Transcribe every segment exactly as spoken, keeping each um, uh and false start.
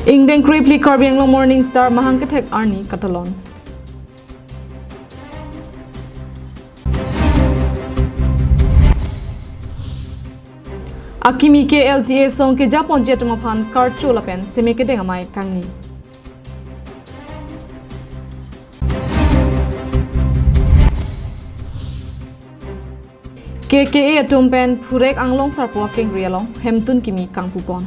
Ingdeng krephli Karbi Anglong Morning Star mahang kethek arni katalon. Akimi ke L T A song kejaponji atum aphan karcho lapen seme kedeng amei kangni. K K A atum pen Phurek Anglong Sarpo akengri along hemtun kimi kangpupon.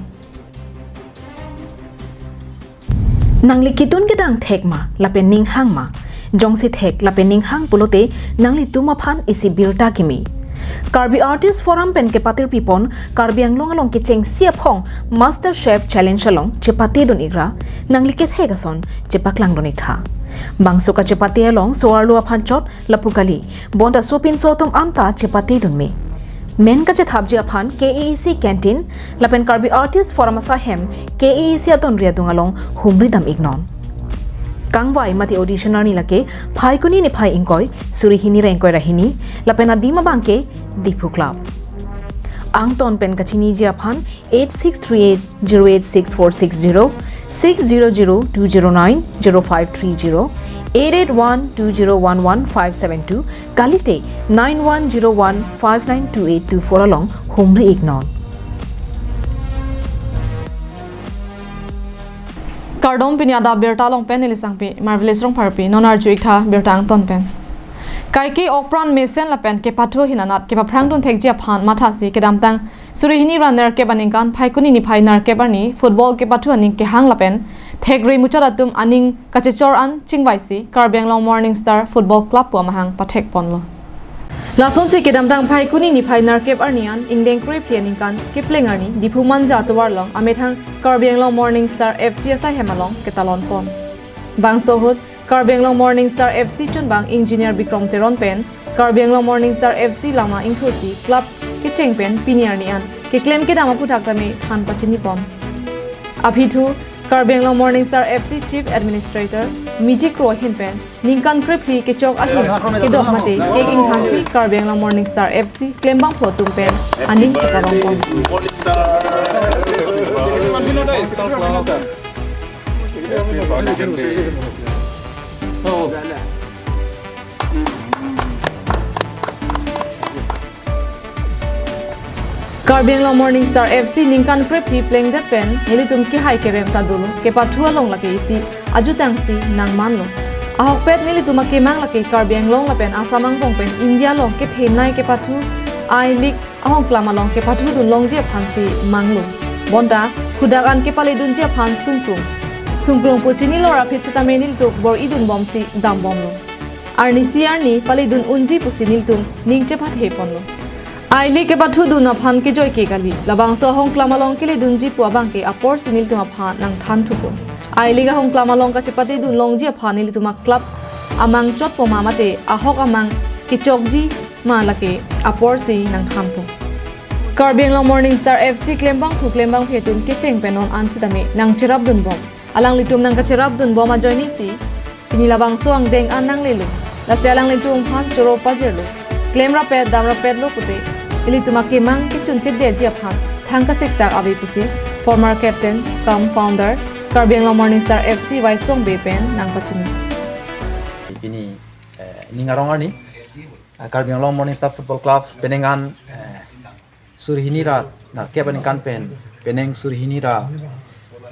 Nangli ketun kedang thek ma, lapen ning hang ma? Jongsi thek lapen ning hang pulote nanglitum aphan isi birta kimi. Karbi Artist Forum pen kepatirpipon Karbi Anglong along kechengsi aphong Master Chef Challenge along chepatedun ikra, nangli kethek ason chepaklangdun iktha. Bangso kachepate along so-arlo aphan chot lapu kali, bonta sopinso atum anta chepatedun me. Men kachethapji aphan K A A C canteen lapen Karbi Artist Forum asahem K A A C atonri adung along humri dam iknon. Kangvai mate audition arni lake Phaikuni niphai ingkoi, suri hini ra ingkoi ra hini, lapen adim abangke Diphu Club. Angton pen kachiniji aphan eight six three eight zero eight six four six zero, six zero zero two zero nine zero five three zero, eight eight one two zero one one five seven two, kalite nine one zero one five nine two eight two four along humri iknon. Kardom, pini adap birta along pen neli sangpi Marvelous Rongpharpi, non arju iktha birta angton pen. Kaike okpran mesen lapen kepathu ahin anat kepaphrangdun thekji aphan mathasi kedamtang suri hini ra nerkep aningkan Phaikuni niphai nerkep arni football kepathu aning kehang lapen thekre muchot atum aning kachechor an chingvaisi Karbi Anglong Morning Star Football Club pu amahang pathekponlo. Lasonsi kedamtang Phaikuni niphai nerkep arni an ingdeng krephli aningkan kepleng arni Diphu Manja atovar along amethang Karbi Anglong Morning Star F C asahem along ketalonpon. Bangso ahut Karbi Anglong Morning Star F C chunbang Engineer Bikrom Teron pen Karbi Anglong Morning Star F C lama ingthursi club kecheng pen pini arni an keklem kedam aphuthak tame than pachinipon. Aphi thu Karbi Anglong Morning Star F C Chief Administrator Miji Kro ahin pen ningkan krephli kechok ahin kedok mate cake ingthansi Karbi Anglong Morning Star F C klembangphu atum pen aning cheparongpon. Karbi Anglong Morning Star F C ningkan krephli plengdet pen nelitum kehai kerem ta dolo, kepathu along lake isi ajutangsi nangmanlo. Ahokpet nelitum akemang lake Karbi Anglong lapen Assam angbong pen India along kethenei kepathu I-League ahongklam along kepathudun longji aphansi manglo. Bonta hadak an kepaledunji aphan sungkrung. Sungkrung pu chinilo ra aphi sitame nelitum bor-idunbomsi dambomlo. Arnisi arni paledun unji pusi nelitum ning chepathe ponlo. I-League kepathudun aphan kejoi ke kali, labangso ahongklam along keledunji pu abangke aporsi nelitum aphan nangthanthupo. I-League ahongklam along kachepatedun longji aphan nelitum a-club amang chotpo ma mate ahok amang kechokji ma lake aporsi nangthanpo. Karbi Anglong Morning Star F C klembangphu klembangphi atum kecheng pen non an sitame nangcherapdunbom. Alanglitum nangkacherapdunbom ajoinesi pini labangso angdeng an nanglelo. Lasi alanglitum aphan choro pajirlo. Klem rapet dam rapetlo pute ilitum akemang kechunchedetji aphan thang kasiksak ave pusi former captain cum founder Karbi Anglong Morning Star F C Waisong Bey pen nangpachini. Pini, eh, ning arong arni, eh, Karbi Anglong Morning Star Football Club penang an, eh, suri hini ra nerkep aningkan pen penang suri hini ra,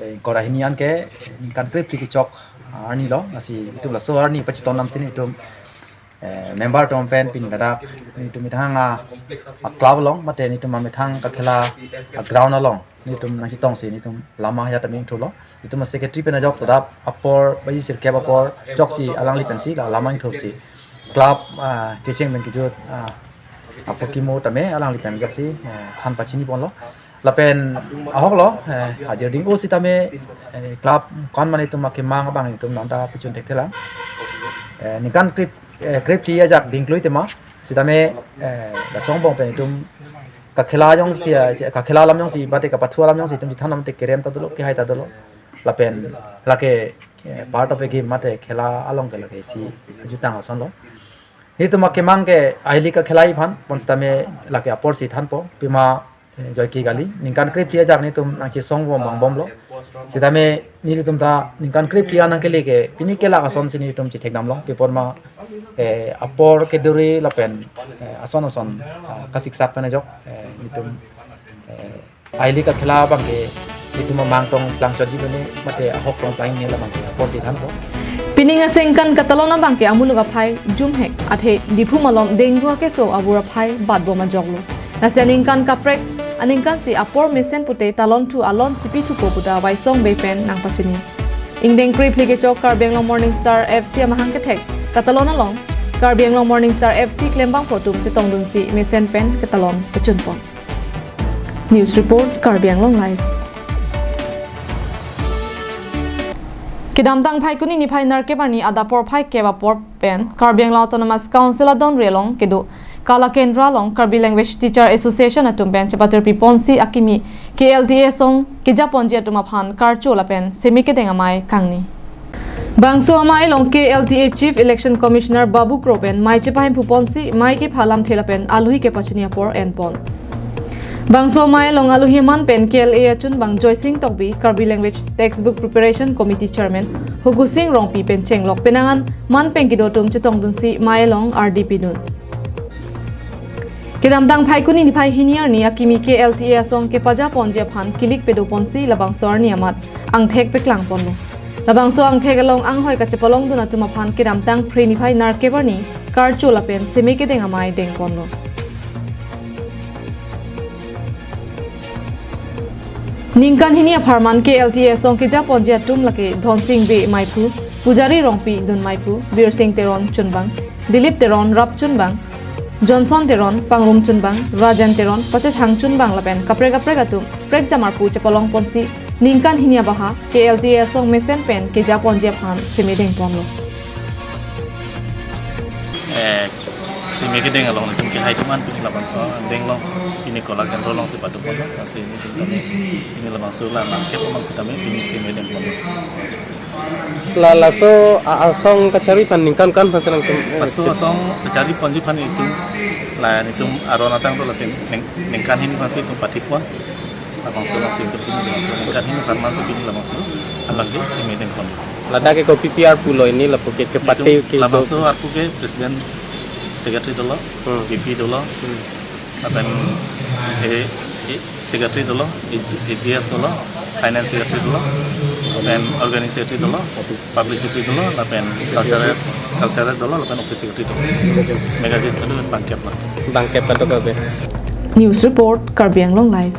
eh, ingkoi ra hini anke ningkan krephli kechok arni lo. Lasi itum laso arni pachetonnamsi nelitum, eh, member atum pen pini ladak nelitum amethang a, a-club along mate nelitum amethang kakhela a-ground along nelitum nangchetongsi nelitum lama ya taming thulo. Nelitum a-secretary pen ajok tadap apor baji sirkep apor choksi alangli pensi la lama ingthursi club, ah, kecheng pen kejut, ah, apor kimo tame alangli pen ajoksi, eh, than pachiniponlo. Lapen ahoklo, eh, ajir ding-o sitame, eh, club kon mane itum akemang abang itum nonta pichun thekthelang. Eh, ningkan krep, eh, krephli ajak dingklui tema sitame, eh, laso angbong pen itum kakhela jongsi, eh, kakhela alam jongsi mate kapathu alam jongsi itum chethan mate kerem ta dolo, kehai ta dolo. Lapen lake, eh, part of a game mate khela along ke lake isi ajutang asonlo. Nelitum akemang ke I-League akhelai aphan, bonsitame lake aporsi thanpo, pima Joyki Kali, ningkan krephli ajak nelitum nangchesong bom vangbomlo. Sitame nelitum ta ningkan krephli an nangkele ke pini kelak asonsi nelitum chethekdamlong. Pi apot ma, eh, apor keduri lapen, eh, ason ason, ah, kasiksak pen ajok, eh, nelitum, eh, aili kakhela abang ke nelitum amang tong plangchotji lone mate ahok tong plang ne labang ke aporsi thanpo. Pining aningkan katalon abang ke amuluk aphai jumhek, athe Diphu malom dengue akeso abur aphai batbom ajoklo. Lasi aningkan kaprek aningkansi apor mesen pute talonthu alon chipithupo pu ta Waisong Bey pen nangpachini. Ingdeng krephli kechok Karbi Anglong Morning Star F C amahang kethek katalon along Karbi Anglong Morning Star F C klembangphu atum chetongdunsi mesen pen katalon pachunpon. News report, Karbi Anglong Live. Kedamtang Phaikuni niphai nerkep arni adap porphai kep apor pen Karbi Anglong Autonomous Council adonri along kedo Kala Kendra along Karbi Language Teacher Association atum pen chepatirpi ponsi akimi K L T A asong kejaponji atum aphan karcho lapen seme kedeng amei kangni. Bangso amei along K L T A Chief Election Commissioner Babu Kro pen mei chepahemphu ponsi mei kepha lamthe lapen aluhi kepachini apor enpon. Bangso amei along aluhi aman pen K L A achunbang Joysing Tokbi, Karbi Language Textbook Preparation Committee Chairman Hukusing Rongpi pen chenglok penang an man pen kedo atum chetongdunsi mei along ardi pidun. Kedamtang Phaikuni niphai hini arni akimi K L T A asong kepajaponji aphan kilik pedoponsi labangso arni amat angthek peklangponlo. Labangso angthek along anghoi kachepalongdun atum aphan kedamtang Phre niphai nerkep arni karcho lapen seme kedeng amei dengponlo. Ningkan hini apharman K L T A asong kejaponji atum lake Dhonsing Bey meiphu, Pujari Rongpi dun meiphu, Birsing Teron chunbang, Dilip Teron rap chunbang, Johnson Teron pangrum chunbang, Rajen Teron pachethang chunbang lapen kaprek kaprek atum prekjam arpu chepalongponsi ningkan hini abaha K L T A asong mesen pen kejaponji aphan seme dengponlo. Eh, seme kedeng along nelitum kehai atum an pini labangso denglo, pini Kala Kendra alongsi patuponlo, lasi nelitum tame pini labangso la nerkep amang tame pini seme dengponlo. La laso a-, asong kachari aphan ningkan kan aphan si nangtum, eh, laso asong kachariponji aphan nelitum, la nelitum aron atanglo, lasi ning-, ningkan hini aphansi nelitum pathipon. Labangso, labangso nelitum pini labangso ningkan hini apharman si pini labangso abang ke seme dengpon. Ladak ke kopi pi arpu lo, ini lapu ke chepate nelitum ke labangso arpu ke President, Secretary dolo, Hmm. V P dolo, Hmm. lapen, eh, eh, Secretary dolo, A G S dolo, Finance Secretary dolo, lapen Organizing Secretary dolo, Publicity dolo, lapen Cultural, Cultural dolo, lapen Office Secretary dolo. Magazine itu bangkep lo. Bangkep lo kabe. News report, Karbi Anglong Live.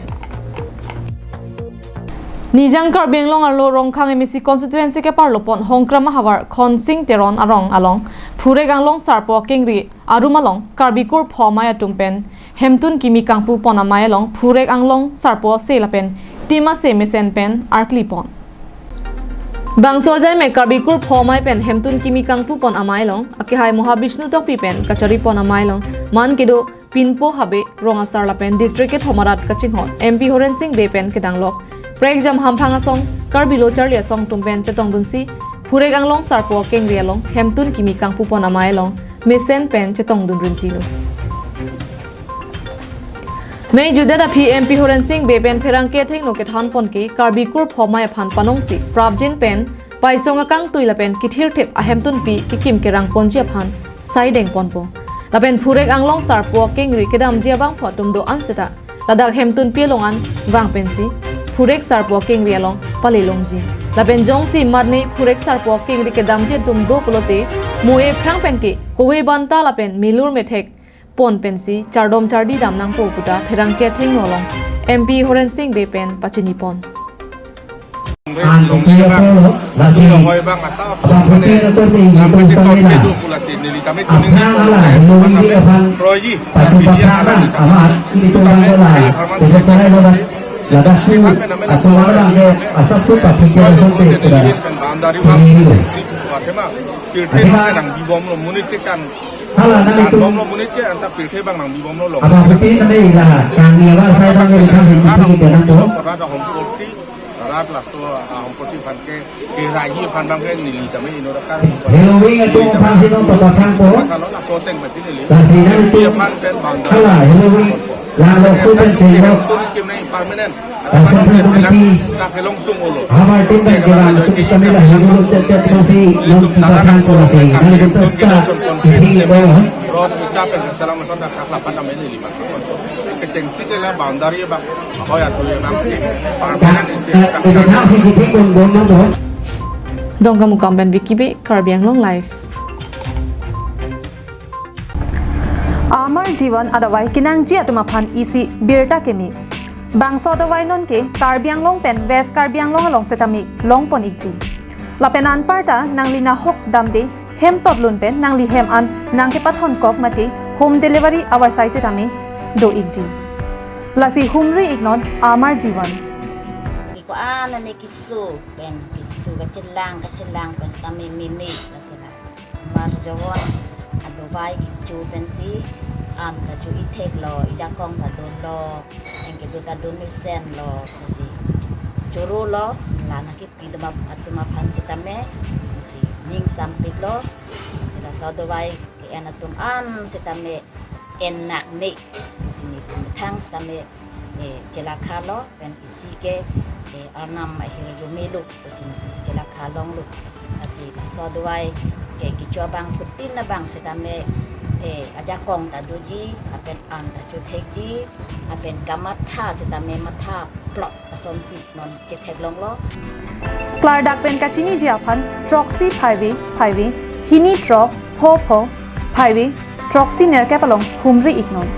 Nijang Karbi Anglong arlo Rongkhang M A C constituency keparlopon Hongkram ahavar Khonsing Teron arong along Phurek Anglong Sarpo Kengri arum along Karbi Kurpho Amei atum pen hemtun kimi kangpupon amei along Phurek Anglong Sarpo ase lapen tim ase mesen pen arklipon. Bangso ajai me Karbi Kurpho Amei pen hemtun kimi kangpupon amei along akehai Mahabishnu Tokbi pen kacharipon amei along man kedo Pinpo Habe Rong Asar lapen district kethom arat kachinghon M P Horensing Bey pen kedanglok prekjam hamphang asong Karbi Lo Charli Asong atum pen chetongdunsi Phurek Anglong Sarpo Kengri along hemtun kimi kangpupon amei along mesen pen chetongdun rintilo. Mei jutdet aphi M P Horensing Bey pen pherangke athengno kethanpon ke Karbi Kurpho Amei aphan panongsi prapjin pen paisong akangtui lapen kithirthip ahemtunpi kekim kerangponji aphan sai dengponpo. Lapen Phurek Anglong Sarpo Kengri kedamji abangphu atum do-an seta ladak hemtunpi along an vang pensi Phurek Sarpo Kengri along pale longji. Lapen jongsi mat ne Phurek Sarpo Kengri kedamji atum do pulote mo-e aphrang pen ke kove banta lapen milur methek pon pensi chardom chardi dam nangpo puta pherangke athengno along M P Horensing Bey pen pachinipon. An kopi apor lo, lagi abang kopi na kopi ni ko samela. Aphrang ala hello ni aphan patu patha na amat ini to nang dola. Jadi saya lo ladak tu aku malam ke asap tu pati ke asap tu sudah. Ini lo. Athema, pirthe nang bibomlo monit ke kan. Hala nang kan itu bomlo monit ke anta pirthe abang nang bibomlo lo. Abang putih nang ila kang ni abang saya bang ni kang ni isi ke nang tu. Rat ahom purti, rat laso ahom purti aphan ke kerai aphan abang ke neli tame inut akar. Halloween itu aphan si nong patang po. Kalau laso seng mati neli. Tasi nang itu. Aphan pen bang. Hala Halloween. Lalu sudah tengok. Permanent. Central Committee. Haba tim pen kelang tuk kami lah hidup tetap masih non kita sangkol masih. Dari bentuk kita ini oh. Rot kita pen salam sonda kakla pandam ini lima. Keceng sih lah boundary bang. Apa ya tuh ya bang? Permanent isi. Kita tahu sih kita pun belum mau. Dongkamukam pen Vicky Bey, Karbi Anglong Live. Amar Jiwan adawai kenangji atum aphan isi birta keme. Bangso adawai nonke Karbi Anglong pen West Karbi Anglong along setame longpon ikji. Lapen anparta nangli nahok damde hem totlun pen nangli hem an nangkepathon kok mate home delivery avarsai setame do ikji. Lasi humri iknon Amar Jiwan. Iko anane kisu pen kisu kachelang kachelang pen setame mini lasi la. Amar Jiwan adawai kecho pensi an ta cho ithek lo, ijakong ta dolo, anke do ta do mesen lo, si choro lo, la nangkepi atum ap-, atum aphan setame si ning sampik lo, si laso adawai ke-en atum an setame en nak ne, si netum thang setame eh, chelakha lo, pen isi ke, eh, arnam ahirjume lo, pusi chelakha longlo. Lasi laso adawai ke kecho abangphutin abang setame, eh, ajakong ta doji, lapen an ta cho thekji, lapen kamatha setame matha plot asonsi non chetheklonglo. Klardak pen kachiniji aphan throksi phaive phaive hini throk pho pho phaive throksi nerkep along humri iknon.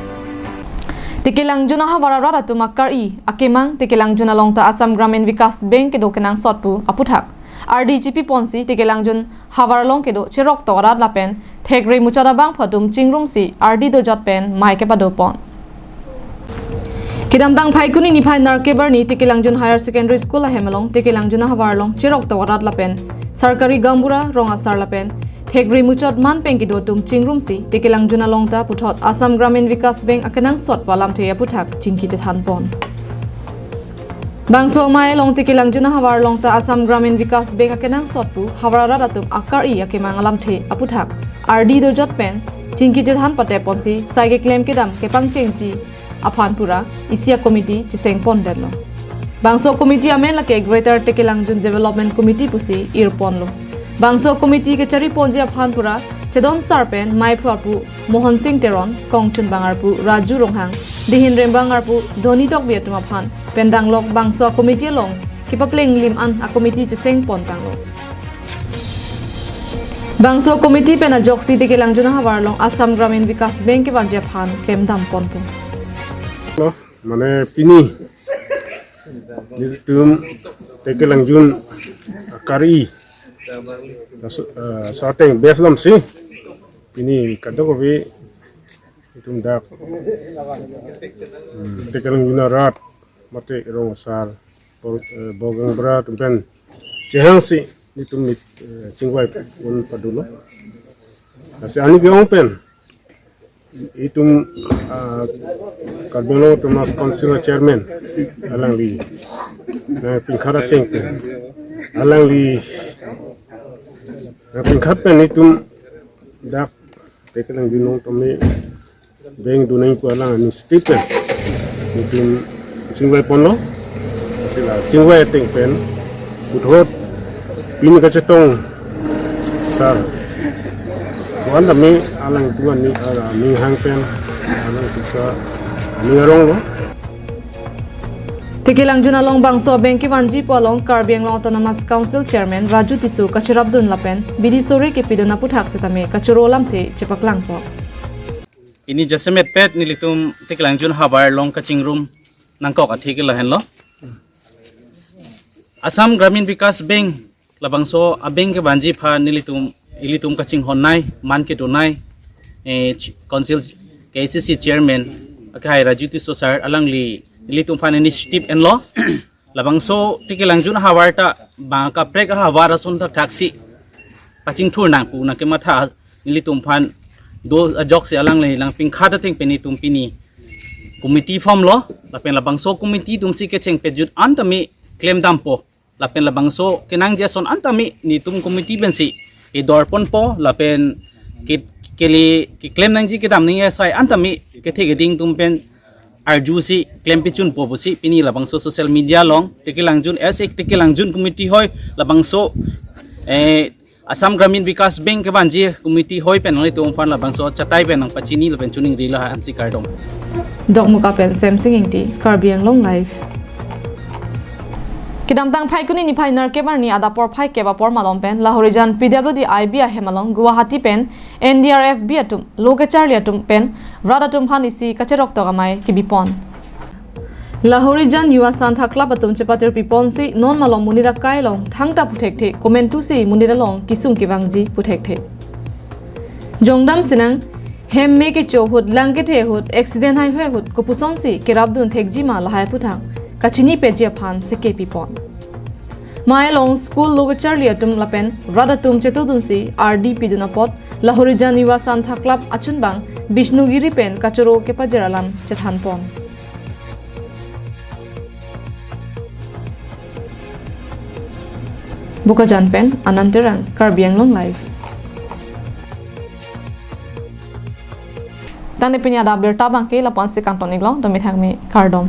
Tekelangjun ahavar arat atum akari akemang Tekelangjun along ta Assam Gramin Vikas Bank kedo kenangsot pu aputhak ardi chipi ponsi Tekelangjun havar along kedo cheroktok arat lapen thekre muchot abangphu atum chingrumsi ardi dojot pen mei kepadopon. Kedamtang Phaikuni niphai nerkep arni Tekelangjun Higher Secondary School ahem along Tekelangjun ahavar along cheroktok arat lapen Sarkari Gaonbura, Rong Asar lapen thekre muchot man pen kedo atum chingrumsi Tekelangjun along ta puthot Assam Gramin Vikas Bank akenangsot pu alamthe aputhak chingki chethanpon. Bangso amei along Tekelangjun ahavar along ta Assam Gramin Vikas Bank akenangsot pu havar arat atum akari akemang alamthe aputhak ardi dojot pen chingki chethan pateponsi sai keklem kedam kepangchengji aphan pura isi a-committee chesengpondetlo. Bangso committee amen lake Greater Tekelangjun Development Committee pusi irponlo. Bangso committee kechariponji aphan pura chedon sar pen meiphu arpu Mohon Sing Teron, kongchunbang arpu Raju Ronghang, dihin rembang arpu Dhoni Tokbi atum aphan pen danglok bangso committee along kepaplenglim an a-committee chesengpon tanglo. Bangso committee pen ajoksi Tekelangjun ahavar along Assam Gramin Vikas Bank kevanji aphan klemdamponpo. Lo, mane pini nelitum Tekelangjun akari laso, eh, laso ateng best damsi pini kadokave itum dak, hmm, Tekelangjun arat mate Rong Asar, Bo-, eh, Bo Gaonbura atum pen chehangsi nelitum mit, eh, chingvai un padolo. Lasi ani ke-ong pen itum, ah, Karbi Anglong Autonomous Council Chairman alangli nangpinkhat ateng pen, alangli nangpinkhat pen itum dak Tekelangjun along tame bank donangji pu alang initiative pen nelitum chingvaiponlo. Lasi la chingvai ateng pen puthot pini kachetong sar pu-an tame alangtum ani, ah, aning hang pen alangtum aning aronglo. Tekelangjun along bangso bank kevanji pu along Karbi Anglong Autonomous Council Chairman Raju Tisso kacherapdun lapen bidi sore kepidun aputhak setame kachoro alamthe chepaklangpo. Pini jasemet pet nelitum Tekelangjun havar along kachingrum nangkok athe ke lahenlo. Assam Gramin Vikas Bank labangso a-bank kevanji aphan nelitum, ilitum kachinghonnei, man kedonei, eh, ch-, Council K A C C Chairman akhai Raju Tisso sir alangli nelitum aphan initiative enlo. Labangso Tekelangjun havar ta bang kaprek ahavar ason thakthak si pachingthur nang pu nangkematha nelitum aphan do ajoksi alangli nangpinkhat ateng pen itum pini committee formlo, lapen labangso committee atumsi kecheng pejut an tame klemdampo, lapen labangso kenangji ason an tame nelitum committee pensi edorponpo, lapen ke, kele, keklem nangji kedam nangji asai an tame kethe keding atum pen arjusi klem pechunpo pusi pini labangso social media along Tekelangjun, as a Tekelangjun committee hoi, labangso, eh, Assam Gramin Vikas Bank kevanji committee hoi pen nanglitum aphan labangso chatai pen nangpachini lapen chuning rilo, ha ansi kardom. Dokmoka pen Semsing Ingti, Karbi Anglong Live. Kedamtang Phaikuni niphai nerkep arni adap porphai kep apor malom pen Lahorijan P W D I B ahem along Guwahati pen N D R F B atum, lo kacharli atum pen rat atum aphan isi kacheroktok amei kebipon. Lahorijan Yuva Santha Club atum chepatir piponsi non malom monit akai along thangta puthekthe, komantusi monit along kesung kevangji puthekthe. Jongdam sinang, hem me kecho ahut, lang kethe ahut, accident haihoi ahut, kopusonsi kerapdun thekjima lahai aphuthak kachini peji aphan seke pipon. Mei along school lo kacharli atum lapen rat atum chetudunsi ardi pidun apot Lahorijan Yuva Santha Club achunbang Bishnu Giri pen kachoro kepajir alam chethanpon. Bokajan pen Anand Terang, Karbi Anglong Live. Tangte pini adap birta abangke lapu-ansi kangton-iklo, dome thakme, kardom.